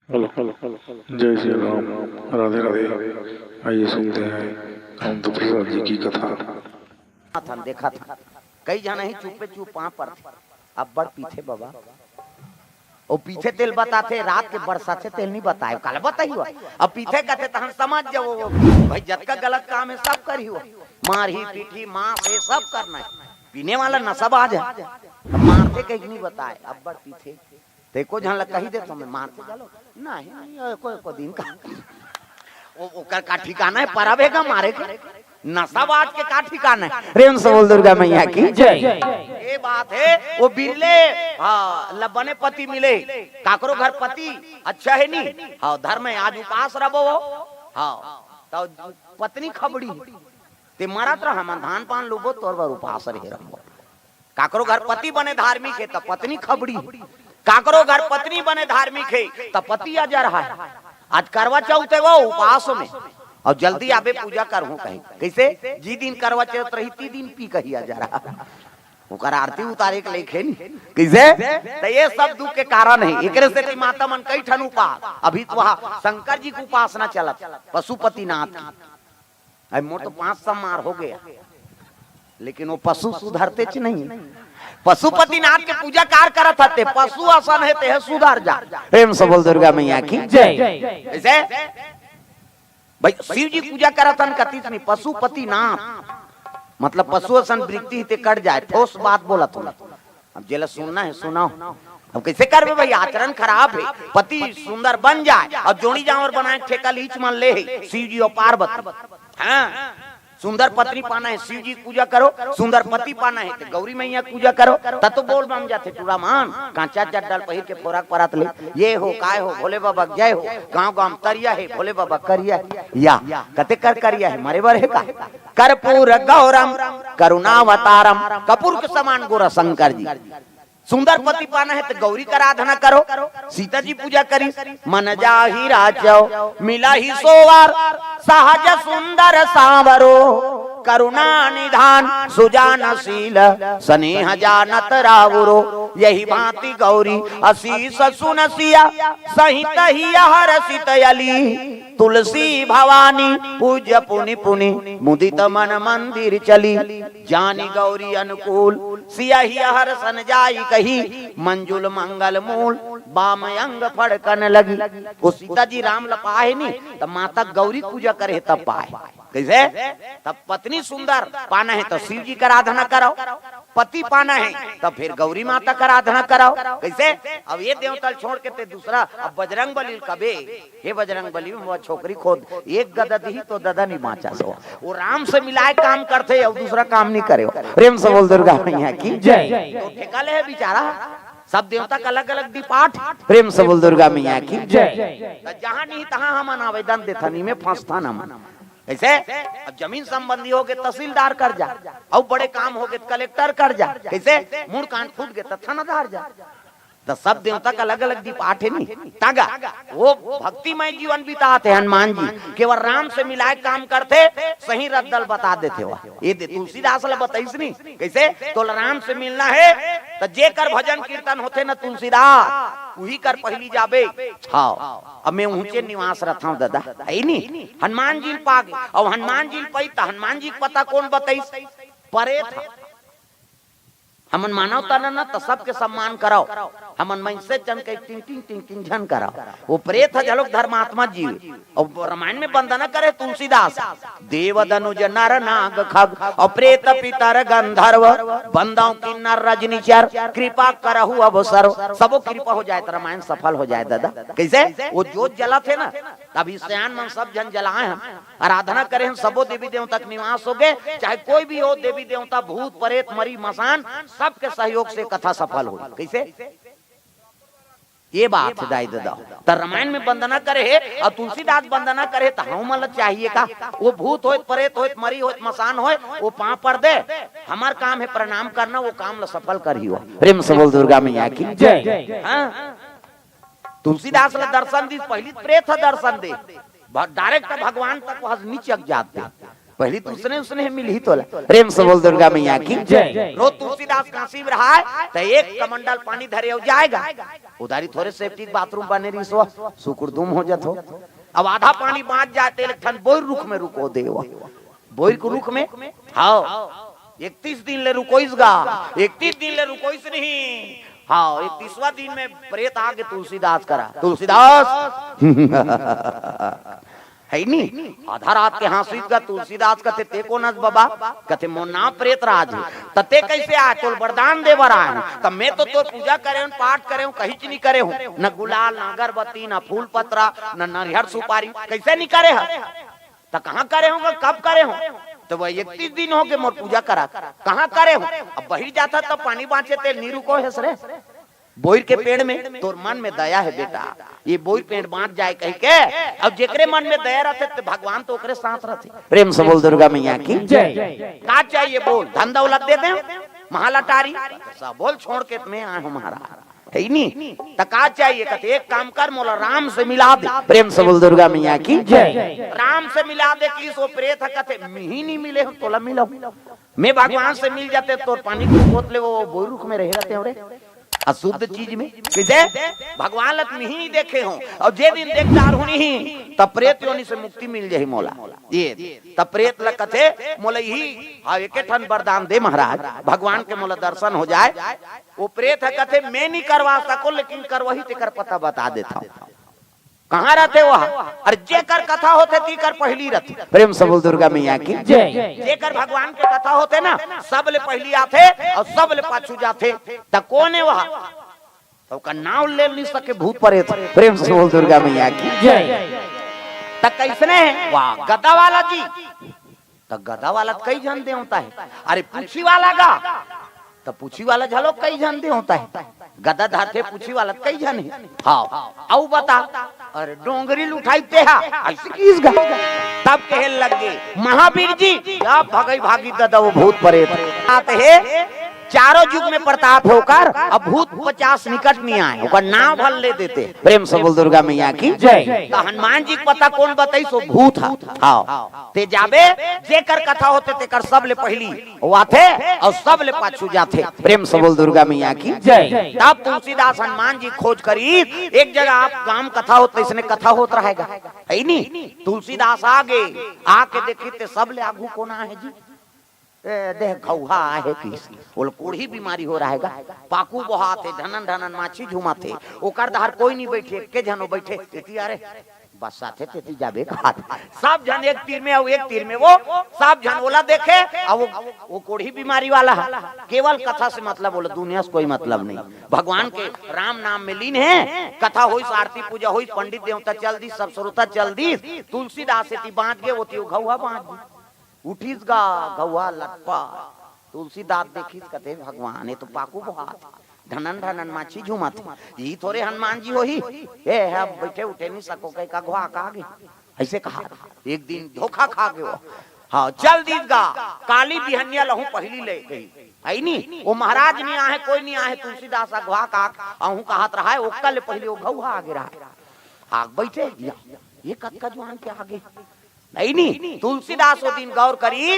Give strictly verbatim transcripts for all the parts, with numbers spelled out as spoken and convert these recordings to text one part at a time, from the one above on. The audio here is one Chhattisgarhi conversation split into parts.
Hello, hello, hello, hello. जय श्री राम, राधे राधे। आइए सुनते हैं कामदेव प्रसाद जी की कथा। थन देखा था, कई झन ही चुप्पे चुप पाँव परथे, अब्बड़ पीथे बाबा। ओ पीथे तेल बताथे, रात के बरसाथे तेल नहीं बताए, काला बताई हुआ। अब पीथे कहते तो हम समझ जाओ, भाई जतका गलत काम है सब करी हुआ, मारही पीठी मांस ये सब करना है, पीने वाला नशा बाज है। अब मारथे कहीं नहीं बताए, अब्बड़ पीथे। ते को झन ला कही देथों मैं, मारथे चलो। नहीं, नहीं, ओ, को, को दिन का। ओ, ओकर का ठिकाना है, परब है का मारे के? नशाबाज के का ठिकाना है? प्रेम से बोल दुर्गा मैया की जय। ये बात है, वो बिरले, हाँ, ल बने पति मिले, काकरो घर पति अच्छा है नी? हाँ, धर्म है, आज उपास रहो वो। हाँ, तो पत्नी खबड़ी, ते मरत रहा, मन धान पान लुबो, तोर बर उपास रहे रहो। काकरो घर पति बने धार्मिक है, त पत्नी खबड़ी। काकरो घर पत्नी बने धार्मिक है, त पति अजर है। आज करवा चौथ है वो उपास में, और जल्दी आबे पूजा करहूं कहीं। कैसे? जी दिन करवा चौथ रही, ती दिन पी कही अजर है। ओकर आरती उतारे के लेखे नहीं। कैसे? तो ये सब दुख के कारण है। एकरे से माता मन कई ठन उपास, अभी तो वहाँ शंकर जी की उपासना चलत, पशुपतिनाथ की। अरे मोर तो पांच सौ मार हो गया, लेकिन वो पशु सुधरते च नहीं। पशुपतिनाथ के पूजा कार करत हते, पशु असन है ते सुधर जा। प्रेम से बोल दुर्गा मैया की जय। ऐसे भाई शिव जी पूजा करत हन कतीस नहीं, पशुपतिनाथ मतलब पशु असन वृत्ति ते कट जाए, ठोस बात बोलत हूँ। अब जेला सुनना है सुनाओ। अब कैसे करबे भाई, आचरण खराब है। पति सुंदर बन जाए और जोड़ी जांवर बनाए ठेका लीच मन ले है शिव जी और पार्वती। हाँ, सुंदर पत्नी पाना है शिव जी की पूजा करो, सुंदर पति पाना है तो गौरी मैया की पूजा करो। तब तो बोल बम जाते टूरा मान, कांचा चड्डल पहिर के फोरक परत ले, ये हो काय हो भोले बाबा जय हो, गांव गांव तरिया है भोले बाबा करिया है। या कते कर करिया है मरे बर है का? कर्पूर गौरम करुणावतारम, कपूर के समान गोरा शंकर जी। सुंदर पति पाना है तो गौरी का आराधना करो। सीता जी पूजा करी, मन जाहि राचव मिला ही सोवर, सहज सुंदर सांवरो, करुणा निधान सुजान शील, स्नेह जानत रावरो। यही भांति गौरी असीस सुन सिया, सहित ही हरषित अली। तुलसी भवानी पूज्य पुनि पुनि, मुदित मन मंदिर चली। जानी गौरी अनुकूल सिया ही हरषन जाई कही, मंजुल मंगल मूल बाम अंग फड़कन लगी। वो सीता जी राम ल पाए नी, त माता गौरी पूजा करे तब पाए। कैसे? तब पत्नी सुंदर पाना है तो शिव जी का आराधना करो, पति पाना है तो फिर गौरी माता का आराधना करो। कैसे? अब ये देवता ल छोड़ के ते दूसरा, अब बजरंग बली ल कबे, हे बजरंग बली, वो छोकरी खोद, एक गदा दिही तो ददा नहीं बांचा सो। वो राम से मिलाए काम करथे, अब दूसरा काम नहीं करे। प्रेम से बोल दुर्गा मैया की जय। तो ठेका ले है बेचारा, सब देवता का अलग-अलग डिपार्ट। प्रेम से बोल दुर्गा मैया की जय। त जहां नहीं तहां हमन आवेदन देथन, इमे फंसथन हमन। कैसे? अब जमीन संबंधी हो गए तहसीलदार कर जा, अउ बड़े काम हो गए कलेक्टर कर जा। कैसे? मुड़ कांड फूट गए त थानादार जा। त सब देवता का अलग-अलग डिपार्ट है नी। तागा, वो भक्तिमय जीवन बिताथे हनुमान जी, केवल राम से मिलाए काम करथे, सही रद्दा ल बता देथे। वो ये दे तुलसीदास ल बताइस नी, कैसे? तोला राम से मिलना है, त जेकर भजन कीर्तन होथे न तुलसीदास, उही कर पहिली जाबे। हाँ, अब मैं ऊंचे निवास रथंव ददा, है नी? हनुमान जी ल पागे, अउ हनुमान जी ल पाई त हनुमान जी के पता कौन बताइस? परेत ह। हमन मानव तन न त सबके सम्मान करव, हमन मइनसे जन के टिंग टिंग टिंग टिंग झन करव। वो प्रेत ह घलोक धर्मात्मा जीव। अउ रामायण में वंदना करे तुलसीदास, देव दनुज नर नाग खग, अउ प्रेत पितर गंधर्व, बंदव किन्नर रजनीचर, कृपा करहु अब सर्व। सबो कृपा हो जाए त रामायण सफल हो जाए ददा। कैसे? वो जोत जलत हे ना, अभी सियान मन सब झन जलाए हन, आराधना करे हन सबो देवी देवता के निवास हो गए, चाहे कोई भी हो, देवी देवता, भूत, प्रेत, मरी, मसान, सबके सहयोग से कथा सफल हो। कैसे? ये बात है दाई ददा। त रामायण में वंदना करे हे अउ तुलसीदास वंदना करे हे, त हमन ला चाहिए का? वो भूत होय, प्रेत होय, मरी होय, मसान होय, वो पांव पर दे, हमार काम है प्रणाम करना, वो काम ला सफल करही हो। प्रेम से बोल दुर्गा मैया की जय। हाँ? तुलसीदास ला दर्शन दी, पहिली प्रेत ह दर्शन दे, भ-, डायरेक्ट भगवान तक वहां नीचे जात दे। पहली तो उसने उसने मिलही तोला। प्रेम से बोल दुर्गा मैया की जय। रोज तुलसीदास काशी में रहा है, तो एक कमंडल पानी धरे हो जाएगा। उधारी थोड़े सेफ्टी बाथरूम बने रही सो, सुकुर दुम हो जात हो। अब आधा पानी बाँच जाए, तेल ठन बोर रुख में रुको देवा। बोर के रुख में, हाँ, इकतीस दिन ले रुकोइस गा, इकतीस दिन ले रुकोइस नहीं। हाँ, इकतीसवाँ दिन में प्रेत आगे तुलसीदास करा, तुलसीदास, है नी? आधा रात के हाँसिस गा तुलसीदास, कथे, "ते कोन अस बबा?" कथे, "मोर नाम प्रेत राज है।" "त ते कैसे आए?" "तोल वरदान दे बर आए हूँ।" "त मैं तो तोर पूजा करे हूँ, पाठ करे हूँ, कहीं च नहीं करे हूँ, न गुलाल, न अगरबत्ती, न फूल पत्रा, न नरिहर सुपारी, कैसे नहीं करे है?" "त कहाँ करे होंगे, कब करे हो?" "तो वह इकतीस दिन हो गए मोर पूजा करा, कहाँ करे हो?" "अब बहिर जाता तब पानी बाँचे, तेल नहीं रुको है सरे।" बोइर के पेड़ में तोर मन में दया है बेटा, ये बोइर पेड़ बाँच जाए कह के। अब जेकरे मन में दया रहते तो भगवान तो ओकरे साथ रहते। प्रेम से बोल दुर्गा मैया की जय। का चाहिए बोल, धन दौलत दे दे, महालटारी सब बोल, छोड़ के मैं आए हूँ महाराज, है नी? त का चाहिए? कथे, "एक काम कर, मोला राम से मिला दे।" प्रेम से बोल दुर्गा मैया की जय। "राम से मिला दे।" कि सो प्रेत ह कथे, "मिही नहीं मिले हूँ, तोला मिला हूँ।" मैं भगवान से मिल जाते तो पानी के बोतले वो बोई रुख में रहे रहते हो रे, अशुद्ध चीज में। कैसे? भगवान ला तुम ही देखे हो, और जे दिन देख डार होनी ही, तब प्रेत योनि से मुक्ति मिल जाही मोला। ये, तब प्रेत ला कथे, "मोला यही, हाँ, एक ठन वरदान दे महाराज, भगवान के मोला दर्शन हो जाए।" वो प्रेत ह कथे, "मैं नहीं करवा सको, लेकिन करवही तेकर पता बता देता हूँ।" कहाँ रहते वह? अरे जेकर कथा होते तीकर पहली रहते। प्रेम से बोल दुर्गा मैया की जय। जेकर भगवान के कथा होते ना, सब ले पहली आथे और सब ले पाछू जाथे। त कोन है वह? त ओकर नाव ले नहीं सके भूत प्रेत। प्रेम से बोल दुर्गा मैया की जय। त कैसने है? वाह, गदा वाला जी। त गदा वाला त कई झन देवता है। अरे पूछी वाला गा, त पूछी वाला झलो कई झन देवता है। गदा धरथे पूछी वाला त कई झन है। हाँ, अउ बता, अरे डोंगरी ल उठाई ते हा, ऐसे किस गा? तब कहे लग गए, "महावीर जी, अब भगई भागी ददा वो भूत प्रेत।" आते है, चारों युग में प्रताप होकर, अब भूत पचास निकट नहीं आए, ओकर नाव भल ले देते। प्रेम से बोल दुर्गा मैया की जय। त हनुमान जी के पता कोन बताई, सो भूत हा। हाँ। ते जाबे, जेकर कथा होते तेकर सब ले पहली वो आथे और सब ले पाछू जाथे। प्रेम से बोल दुर्गा मैया की जय। तब तुलसीदास हनुमान जी खोज करी, एक जगह आप गांव कथा होत, इसने कथा होत रहेगा, है नी? तुलसीदास आगे, आके देखी ते सब ले आगू कोन आहे जी? ए, देख घौहा आहे किस, ओला कोढ़ी बीमारी हो रहेगा, पाकू बोहाथे, ढनन ढनन माछी झुमाथे, ओकर धार कोई नहीं बैठे, के झनो बैठे, तेती अरे बस्साथे तेती जाबे कहात। सब झन एक तीर में, अउ एक तीर में वो, सब झन ओला देखे, अउ वो, वो कोढ़ी बीमारी वाला है। केवल कथा से मतलब, ओला दुनिया से कोई मतलब नहीं। भगवान के राम नाम में लीन है, कथा होइस, आरती पूजा होइस, पंडित देवता चल दिस, सब श्रोता चल दिस, तुलसीदास एती बाँच गे, ओती वो घौहा बाँच गे। उठिस गा घौहा लटपा, तुलसीदास देखिस, कथे, "भगवान, ये तो पाकू बोहात, ढनन ढनन माछी झूमत, ई थोरे हनुमान जी होही, ए, हम बैठे उठे नहीं सको, कई का घुआ का गे।" ऐसे कहा, एक दिन धोखा खा गयो। हाँ, चल दिस गा, काली बिहनिया लहू पहली ले गई, है नी? वो महाराज नहीं आहे, कोई नहीं आहे, तुलसीदास अगवा का, अहूँ कहत रहा है, ओकर ले पहले वो घौहा आगे रहा। आग बैठे, या, ये कतका जुआन के आगे, नहीं, नहीं, तुलसीदास वो दिन गौर करी,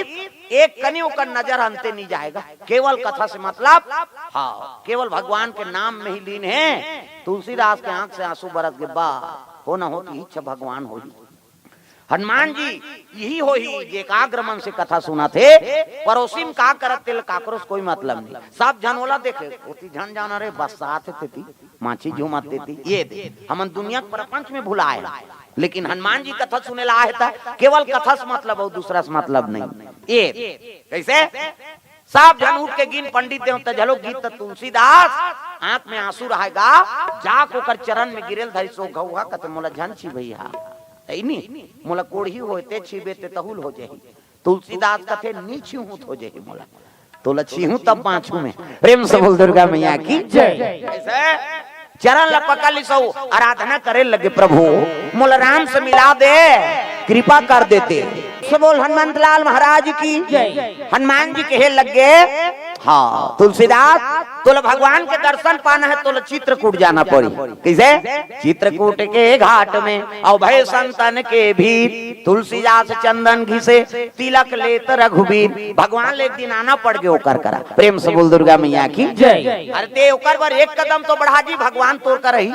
एक कनी ओकर नजर अंते नहीं जाएगा, केवल कथा से मतलब। हाँ, केवल भगवान के नाम में ही लीन है। तुलसीदास के आंख से आंसू बरस के, बा, हो न हो तो इच्छा भगवान होही। हनुमान जी यही होही जे एकाग्र मन से कथा सुनथे, परोसी में का करत तेल काकरो से कोई मतलब नहीं। सब झन ओला देखे, ओती झन जाना रे, बस्साथे तेती, माछी झूमत तेती, ये दे। हमन दुनिया के प्रपंच में भुलाए, लेकिन हनुमान जी कथा सुने ला आहे त केवल कथा से मतलब अउ दूसरा से मतलब नहीं। ये कैसे? सब झन उठ के गिन, पंडित देवता झलो गिन, त तुलसीदास आंख में आंसू रहेगा, जाके ओकर चरण में गिरेल धरी सो घौहा, कथे, "मोला झन छी भैया, ऐनी मोला कोढ़ी होए ते छीबे ते तहुल हो जाही, तुलसीदास कथे नी छीहूं त हो जाही मोला, तोला छीहूं तब बाँचहूं मैं।" प्रेम से बोल दुर्गा मैया की जय। ऐसे चरण ला पकड़ लिस अउ आराधना करे लगे, "प्रभु, मोला राम से मिला दे, कृपा कर देते।" से बोल हनुमंत लाल महाराज की जय। हनुमान जी कहे लगे, हाँ, तुलसीदास, तोला भगवान के दर्शन पाना हे, तोला चित्रकूट जाना पड़ी। कइसे? चित्रकूट के घाट में, अउ भय संतन के भीर, तुलसीदास चंदन घिसे, तिलक लेत रघुबीर। भगवान ले एक दिन आना पड़ गे ओकर करा। प्रेम से बोल दुर्गा मैया की जय। अरे ते ओकर बर एक कदम तो बढ़ा जी, भगवान तोर करा ही।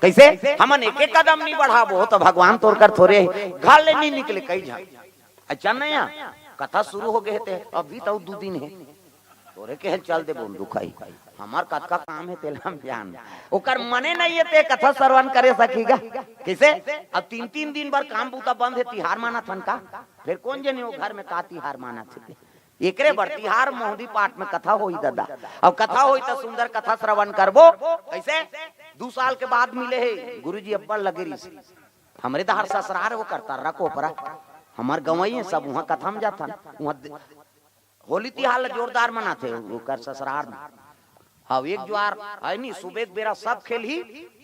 कइसे? हमन एक एक कदम नहीं बढ़ाबो त भगवान तोर कर थोरे ही। घर ले नहीं निकले कई झन। अच्छा नया, कथा शुरू हो गे हे ते, अभी तो दू दिन हे। तोरे के चल देबो दुखाई। हमर कतका काम हे तेला हम जान। ओकर मने नहीं हे ते कथा श्रवण करे सकीगा। कइसे? अब तीन तीन दिन बर काम बूता बंद हे, तिहार मानत हन का? फेर कोन जनी ओ घर में का तिहार मानत हे? एकरे बर तिहार मोहदी पाठ में कथा होई दादा। अब कथा होई त सुंदर कथा श्रवण करबो। कइसे? दू साल के बाद मिले हे गुरुजी, अब्बड़ लगे रहिस। हमरे डहर ससुरार ओकर तर्रा कोपरा। हमर गंवई हे सब, उहाँ कथा में जाथन। उहाँ दे-, होली तिहार ल जोरदार मनाथे ओकर ससुरार में। हाँ, एक जुआर हे नी, सुबह के बेरा सब खेलही,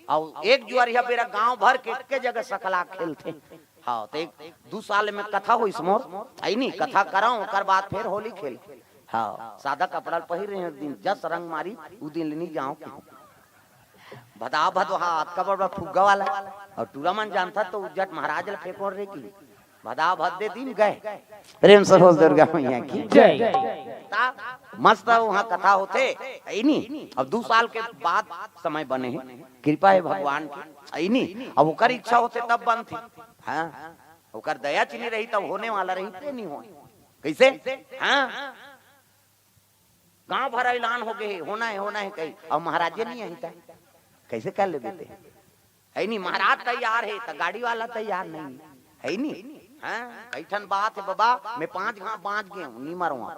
अउ एक जुआर यह बेरा गांव भर के एके जगह सकला खेलथे। हाँ, तो एक दू साल में कथा होइस मोर, हे नी, कथा करंव, ओकर बाद फेर होली खेल। हाँ, सादा कपड़ा ल पहिर रहे एक दिन, जस रंग मारी, उ दिन ले नी जांव के। भदा भदो हाथ का बड़ा फुग्गा वाला, अउ टूरा मन जानता तो उज्जट महाराज ल फेंको रे की। भदा भद दे दिन गए। प्रेम से बोल दुर्गा मैया की जय। ता मस्त उहाँ कथा होथे, हे नी? अब दू साल के बाद समय बने हे, कृपा हे भगवान की, हे नी? अब ओकर इच्छा होथे तब बनथे। हाँ, ओकर दया च नहीं रही तब होने वाला रही, ते नहीं होय। कइसे? हाँ, गांव भर ऐलान हो गे हे, होना हे, होना हे कही, अउ महाराजे नहीं आही ता कइसे कर लेबे ते? हे नी, महाराज तैयार हे, त गाड़ी वाला तैयार नहीं हे। हे नी? हाँ, कई ठन बात हे बाबा, मैं पांच घांव बांच गे हूँ, नी मरवा।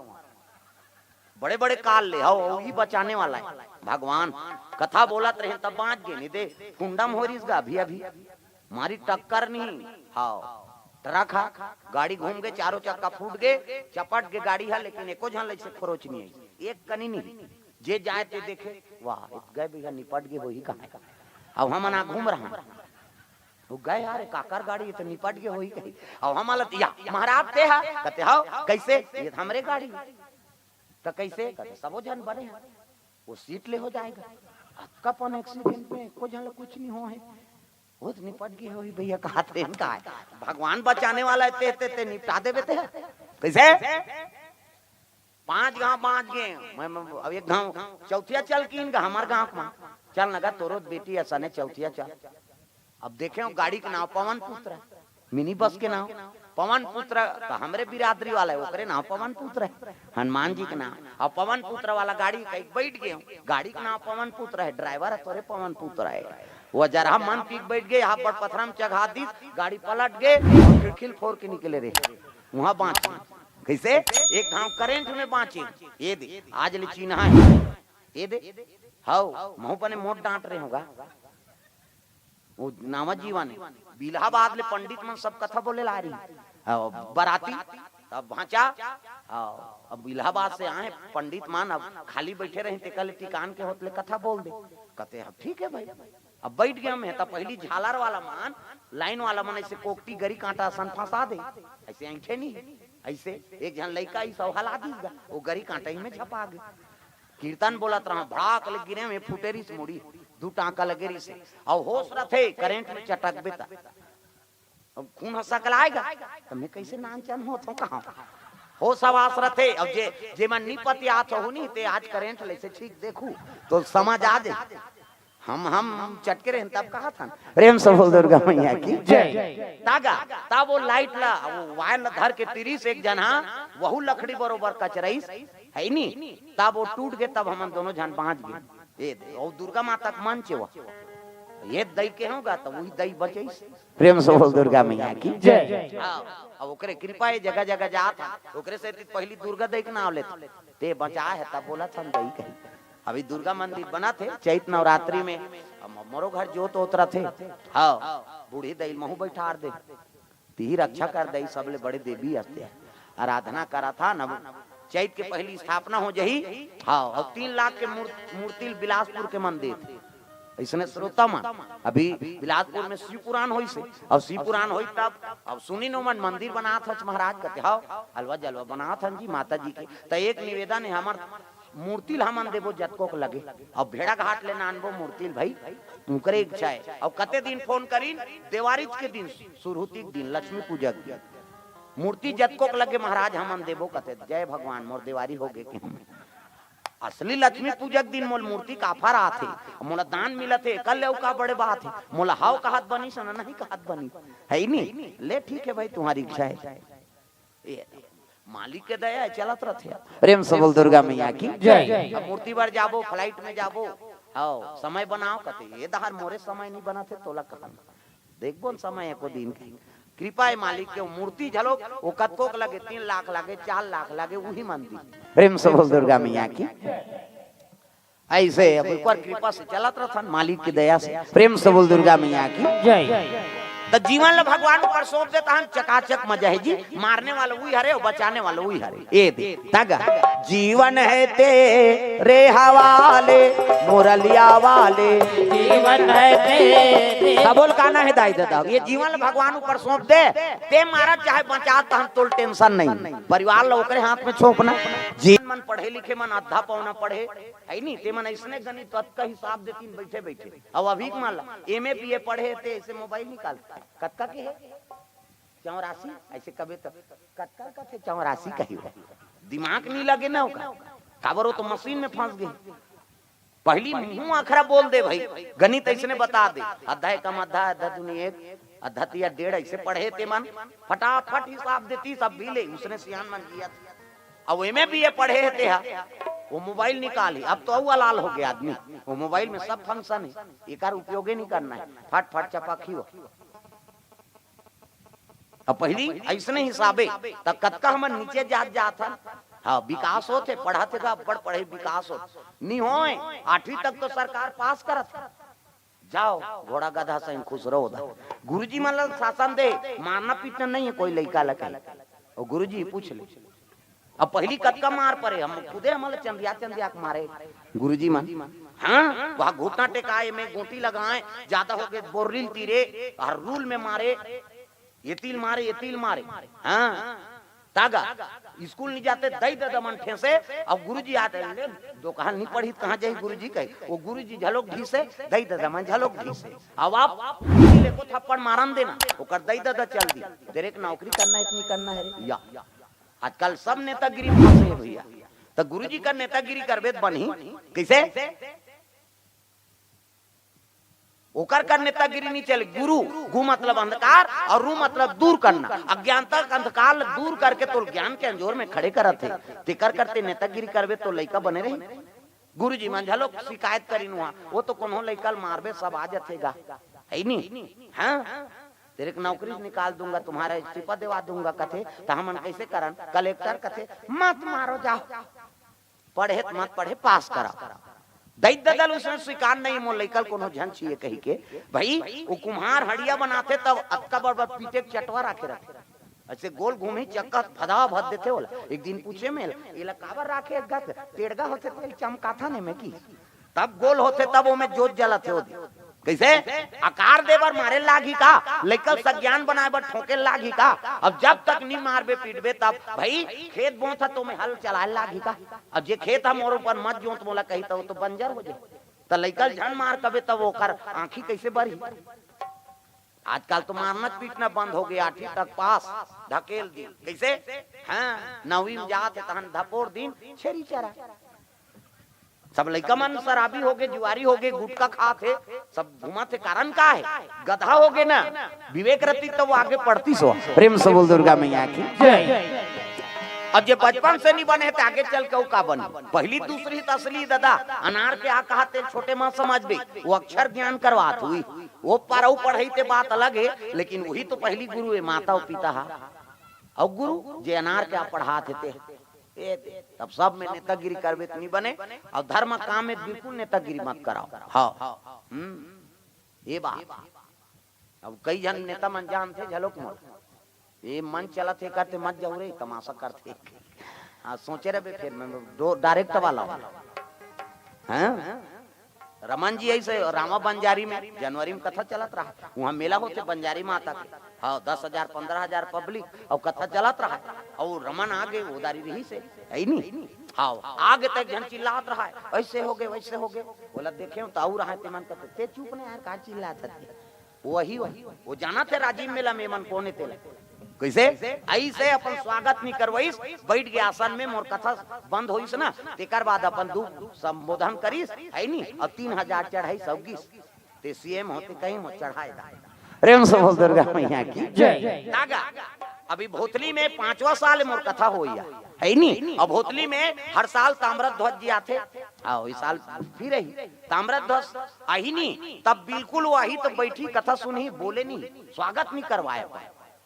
बड़े-बड़े काल ले, हव, वही बचाने वाला हे। भगवान, कथा बोलत रहे, तब बांच गे, नहीं ते कुंडम हो रिस गा, अभी, अभी। मारी टक्कर नहीं, हव। ट्रक हा, गाड़ी घूम गे, चारों चक्का फूट गे, चपट गे गाड़ी हा, लेकिन एको झन लइसे खरोच नहीं आई। एक कनी नहीं। जे जाए ते देखे, वाह, इत गए भैया, निपट गे होही कहाँ। अब हमन आ घूम रहा। वो गए, "अरे, काकर गाड़ी, ये तो निपट गे होही कहीं।" अब हम अलत, "या, महाराज ते हा?" कहते, "हव, कइसे?" "ये तो हमरे गाड़ी।" "त कइसे?" कहते, "सबो झन बने हैं, वो सीट ले हो जाएगा।" अतका पन एक्सीडेंट में एको झन ल कुछ नहीं हो हे, वो तो निपट गे होही भैया, कहा थे इनका है। भगवान बचाने वाला है, ते, ते, ते निपटा देबे ते। कइसे? पांच घांव बांच गे। मैं, मैं, अब एक घांव चौथिया चल कीन गा हमर गांव में। चल न गा, तोरो बेटी अइसने चौथिया चल। अब देखे हो गाड़ी के नांव पवन पुत्र हे, मिनी बस के नांव पवन पुत्र हे, त हमरे बिरादरी वाला हे, ओकरे नांव पवन पुत्र हे, हनुमान जी के नांव। अब पवन पुत्र वाला गाड़ी कहीं बैठ गे हो, गाड़ी के नांव पवन पुत्र हे, ड्राइवर हे तोरे पवन पुत्र हे। वो जरा मन पीक बैठ गे, यहाँ बड़ पथरा में चघा दिस, गाड़ी पलट गे, खिड़की ल फोर के निकले रे, वहां बांच। कइसे? एक घांव करंट में बांचे। ये दे, आज ले चिन्हा हे। ये दे, हव, महू बने मोट डांट रहे होगा। वो नावा जीवन हे। इलाहाबाद ले पंडित मन सब कथा बोले ला रही। हव, बराती, तब भांचा, हव, अब इलाहाबाद से आए पंडित मन, अब खाली बैठे रहे, ते कल टिकान के होत ले कथा बोल दे। कहते, "अब ठीक हे भाई।" अब बैठ गे हम, त पहली झालर वाला मन, लाइन वाला मन अइसे कोकटी गरी कांटा असन फंसा दे, अइसे ऐंठे नहीं, अइसे एक झन लइका अइसे हला दिस गा, वो गरी कांटा ही में झपा गे। कीर्तन बोलत रहा, भड़ाक ले गिरे में फूटे रिस मुड़ी, दू टांका लगे रिस, अउ होश रथे, करंट में चटकबे त अब खून ह सकलाए गा, त मैं कइसे नानचन होत हों कहाँ? होश हवास रथे, अब जे, जे मन नी पतियात होहू नी, ते आज करंट लइसे छींक देखू, तो समझ आ जाही। हम, हम चटके रहेन तब कहाथन, प्रेम से बोल दुर्गा मैया की जय। तागा, तब वो लाइट ला, वो वायर ला धर के तिरिस एक झन हा, वहू लकड़ी बरोबर कचरइस, हे नी? तब वो टूट गे, तब हमन दोनों झन बांच गे। ये दे, अउ दुर्गा माता के मंच हे वो। ये दई के होगा, त वही दई बचइस। प्रेम से बोल दुर्गा मैया की जय। हाँ, अब ओकरे कृपा हे, जगह जगह जात हे, ओकरे से ती पहली दुर्गा दई के नांव लेत, ते बचाय हे, तब बोलत हन दई कही। अभी दुर्गा मंदिर बनत हे, चैत नवरात्रि में, अब मोरो घर जोत होत रथे। हाँ, बूढ़ी दई महू बैठार दे, तिही रक्षा कर दई, सबले बड़े देवी हस्ते आराधना करत हन। अब चैत के पहली स्थापना हो जाही। हाँ, अउ तीन लाख के मूर-, मूर्ति बिलासपुर के मन देत हे। अइसने श्रोता मन, अभी बिलासपुर में शिव पुराण होइस हे, अउ शिव पुराण होई तब, अब सुनी नो मन मंदिर बनात हच महाराज, कहते, "हव, हलवा जलवा बनात हन जी माता जी के।" त एक निवेदन हे हमर, मूर्ति ल हमन देबो जतको के लगे, अउ भेड़ाघाट ले नानबो मूर्ति ल भाई, उनकरे इच्छा हे। अउ कते दिन फोन करिन? देवारी के दिन, सुरहुती के दिन, लक्ष्मी पूजा के दिन। मूर्ति जतको के लगे महाराज हमन देबो कथे, जय भगवान, मोर देवारी होगे कि हम। असली लक्ष्मी पूजा के दिन मोला मूर्ति काफर आथे, मोला दान मिलत हे, एकर ले अउ का बड़े बात हे? मोला हव कहत बनिस न, नहीं कहत बनिस, हे नी? ले ठीक हे भाई, तुम्हारी इच्छा हे। ये मालिक के दया हे, चलत रथे। प्रेम से बोल दुर्गा मैया की जय। अब मूर्ति बर जाबो, फ्लाइट में जाबो, हव समय बनाव कथे, ये दहार मोरे समय नहीं बनत हे, तोला कहन देखबो न समय एको दिन के। कृपा हे मालिक के, मूर्ति झलो, वो कतको के लगे, तीन लाख लागे, चार लाख लागे, उही मंदिर। प्रेम से बोल दुर्गा मैया की। ऐसे अब ऊपर कृपा से चलत रथन, मालिक की दया से। प्रेम से बोल दुर्गा मैया की। जय। त जीवन ल भगवान ऊपर सौंप दे, तहन चकाचक मजा हे जी। मारने वाला उही हरे अउ बचाने वाला उही हरे। ए दे, तगा। जीवन हे तेरे हवाले, मुरलिया वाले। जीवन हे तेरे। सबो ल कहना हे दाई ददा, ये जीवन ल भगवान ऊपर सौंप दे, ते मारत चाहे बचात, तहन तोल टेंशन नहीं। परिवार ल ओकरे हाथ में सौंपना। जी मन पढ़े लिखे मन अद्धा पौना पढ़े, हे नी? ते मन अइसने गणित अतका हिसाब देतिन बइठे बइठे। अउ अभी के मन ल एम ए बी ए पढ़े हे, ते अइसे मोबाइल निकाल, कतका के हे? चौरासी, अइसे कबे त कतका कथे चौरासी कही हो। दिमाग नहीं लगे ना ओकर। काबर वो तो मशीन में फंस गे। पहली मुंह अखरा बोल दे भाई, गणित अइसने बता दे, अद्धा एकम अद्धा, अद्धा दूनी एक, अद्धा तिया डेढ़, अइसे पढ़े ते मन फटाफट हिसाब देतिस, अब भी ले, उसने सियान मन जियत। अब एम ए बी ए पढ़े हे ते हा, वो मोबाइल निकाल ही, अब तो अउ अलाल हो गया आदमी, वो मोबाइल में सब फंक्शन हे, एकर उपयोगे नहीं करना हे, फट फट चपक ही हो। अब पहली अइसने हिसाबे त कतका हमन नीचे जात जात हन। हाँ, विकास होत हे, पढ़त हे गा, अब्बड़ पढ़े विकास होत। नी होय, आठवीं तक तो सरकार पास करत हे। जाव, घोड़ा गधा सही खुश रहो दा। गुरुजी मन ल शासन दे, मारना पीटना नहीं हे कोई लइका ल कहीं। अउ गुरुजी पूछ ले, अब पहली कतका मार परे, हम खुदे हमन ल चंदिया चंदिया के मारे गुरुजी मन। हाँ, वहाँ घुटना टेकाए में गोटी लगाए, ज्यादा हो गए बोर्रिल तीरे, हर रूल में मारे, ये तिल मारे, ये तिल मारे। हाँ, तागा, स्कूल नहीं जाते, दई ददा मन ठेसे, अब गुरुजी आते, ले, दोकान नहीं पढ़ी, कहाँ जाही गुरुजी कहे, वो गुरुजी झलोक ढीसे, दई ददा मन झलोक ढीसे। अब आप गुरुजी ले को थप्पड़ मारन देना, ओकर दई ददा चल दी, तेरे एक नौकरी करना हे, इतनी करना हे रे, या। आजकल सब नेतागिरी में फंसे हे भैया। त गुरुजी का नेतागिरी करबे त बनही कइसे? ओकर का नेतागिरी नहीं चले। गुरु, गु मतलब अंधकार अउ रू मतलब दूर करना। अज्ञानता का अंधकार ल दूर करके तोर ज्ञान के अंजोर में खड़े करत हे। तेकर करते नेतागिरी करबे त लइका बने रही। गुरुजी मन झलोक शिकायत करिन हुआ, वो तो कोनो लइका ल मारबे सब आ जथे गा, हे नी? हाँ, तेरे को नौकरी से निकाल दूंगा, तुम्हारा इस्तीफा दिवा दूंगा कथे, त हमन कइसे करन? कलेक्टर कथे, मत मारो, जाव, पढ़े त मत पढ़े, पास कराव। दई ददा ल उसने स्वीकार नहीं, मोर लइका ल कोनो झन छीये कही के। भाई, वो कुम्हार हड़िया बनाथे तब अतका बड़ बड़ पीटे के चटवा राखे रथे, अइसे गोल घूमही चक्का भदा भद देथे ओला। एक दिन पूछे में, एला काबर राखे एक गत? टेड़गा होथे तेल चमकाथन एमे की, तब गोल होथे, तब ओमे जोत जलत हे ओदे। कइसे? आकार दे बर मारे लागही का? लइका ल सज्ञान बनाए बर ठोके लागही का? अब जब तक नी मारबे पीटबे तब भाई खेत बोत ह त ओमे हल चलाए लागही का? अब जे खेत ह मोर ऊपर मत जोत मोला कही त वो तो बंजर हो जाही। त लइका ल झन मार कबे तब ओकर आँखी कइसे बरही? आजकल तो मारना पीटना बंद हो गया, आठवीं तक पास, ढकेल दिन। कइसे? हाँ, नौवीं में जात हे तहन धपोर दिन छेरी चरा। सब लइका मन शराबी होगे, जुआरी होगे, गुटखा खात हे, सब घूमत हे। कारण का हे? गधा होगे ना, विवेक रतिस त वो आगे पढ़तिस हो। प्रेम से बोल दुर्गा मैया की जय। अब जे बचपन से नहीं बने हे त आगे चल के वो का बने? पहली दूसरी त असली ददा, अनार के आ कहा तेल छोटे माँ समझबे, वो अक्षर ज्ञान करवात हुई। वो परऊ पढ़ई ते बात अलग हे, लेकिन वही तो पहली गुरु हे, माता अउ पिता हा। अउ गुरु जे अनार के आ पढ़ात हे ते, ए दे, तब सब में नेतागिरी करबे त नहीं बने। अउ धर्म काम में बिल्कुल नेतागिरी मत कराव। हाँ, हम्म, ये बात। अब कई झन नेता मन जानथे झलोक मोला, ये मन चलत हे करते मत जाऊ रे, तमाशा करथे। हाँ, सोचे रहे फिर मैं दो डायरेक्ट वाला हूँ। हाँ? रमन जी अइसे रामा बंजारी में जनवरी में कथा चलत रहा, वहाँ मेला होथे बंजारी माता के। हाँ, दस हजार, पन्द्रह हजार पब्लिक, अउ कथा चलत रहा, अउ रमन आगे उधारी रहिसे, हे नी? हाँ, आगे तक झन चिल्लात रहा है, ऐसे हो गए, वैसे हो गए। बोला, देखे हो तो और रहा है, ते मन कहते, ते चुप नहीं यार, कहाँ चिल्लात है? वही, वही, वो जाना थे राजीव मेला में मन कौन है तेला। कैसे? ऐसे अपन स्वागत नहीं करवाइस, बैठ गए आसन में, मोर कथा बंद होइस ना, तेकर बाद अपन दुख संबोधन करिस, है नी? अब तीन हजार चढ़ाई सौगीस, ते सीएम होते कहीं हो चढ़ाए दा। प्रेम से बोल दुर्गा मैया की जय। तागा, अभी भोतली में पांचवा साल मोर कथा होइया, है नी? अब भोतली में हर साल ताम्रध्वज जी आथे, आओ, इस साल फिर रही ताम्रध्वज आही नी, तब बिल्कुल वही तो बैठी, कथा सुनही, बोले नहीं, स्वागत नहीं करवाए।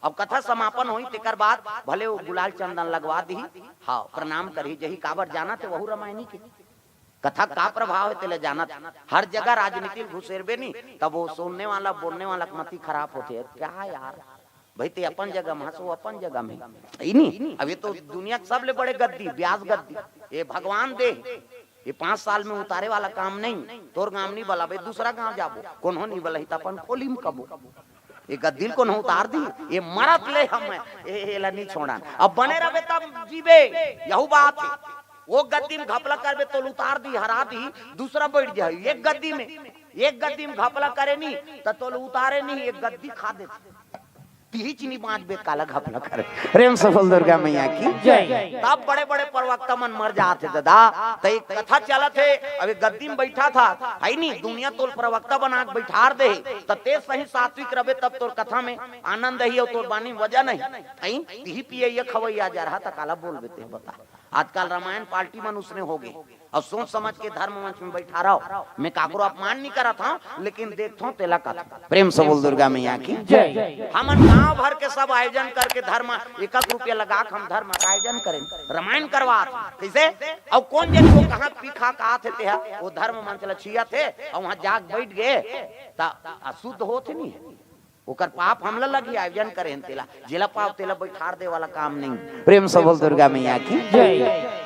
अब कथा समापन होई, तेकर बाद भले वो गुलाल चंदन लगवा दी, हाँ, प्रणाम करही जही, काबर जाना थे वहू रामायणी के कथा का प्रभाव है, तेला जानत। हर जगह राजनीति घुसेरबे नहीं, तब वो सुनने वाला, बोलने वाला के मति खराब होते है। क्या यार, भाई, ते अपन जगह में हंस, वो अपन जगह में, है नी? अब ये तो दुनिया के सबले बड़े गद्दी, ब्यास गद्दी, ये भगवान दे। ये पांच साल में उतारे वाला काम नहीं। तोर गांव नहीं बलाबे, दूसरा गांव जाबो, कोनो नहीं बलही त अपन खोली में कबो। ये गद्दी ल कोनो उतार दी, ये मरत ले हम, ये, ये ला नहीं छोड़न। अब बने रहबे तब जीबे, यहू बात है। वो गद्दी में घपला करबे, तोल उतार दी, हरा दी, दूसरा बैठ जाए एक गद्दी में। एक गद्दी में घपला करे नहीं, त तोल उतारे नहीं, एक गद्दी खा देते। तिही चीनी बांचबे, काला घपला करे। प्रेम से बोल दुर्गा मैया की जय। तब बड़े बड़े प्रवक्ता मन मर जात हे दादा। त एक कथा चलत हे, अब एक गद्दी में बैठा था, है नी, दुनिया तोल प्रवक्ता बना के बैठार दे, त ते सही सात्विक रबे, तब तोर कथा में आनंद ही और तोर बानी में वजन नहीं। है, तिही पिए ये खवैया जा रहा, त काला बोलबे ते, बता। आजकल रामायण पार्टी मन उसने हो गए। अब सोच समझ के धर्म मंच में बैठा रहो। मैं काकरो अपमान नहीं करत हूँ, लेकिन देखत हूँ तेला कथा। प्रेम से बोल दुर्गा मैया की जय। हमन गांव भर के सब आयोजन करके धर्म, एक एक रुपया लगा के हम धर्म का आयोजन करें, रामायण करवात हन। कैसे? अब कौन जन वो कहाँ पी खा का आथे ते हा, वो धर्म मंच ला छिया थे और वहां जाग बैठ गए, त अशुद्ध होत नहीं है। ओकर पाप हमला लगी, आयोजन करें तेला, जेला पाप तेला बैठार दे वाला काम नहीं। प्रेम से बोल दुर्गा मैया की जय।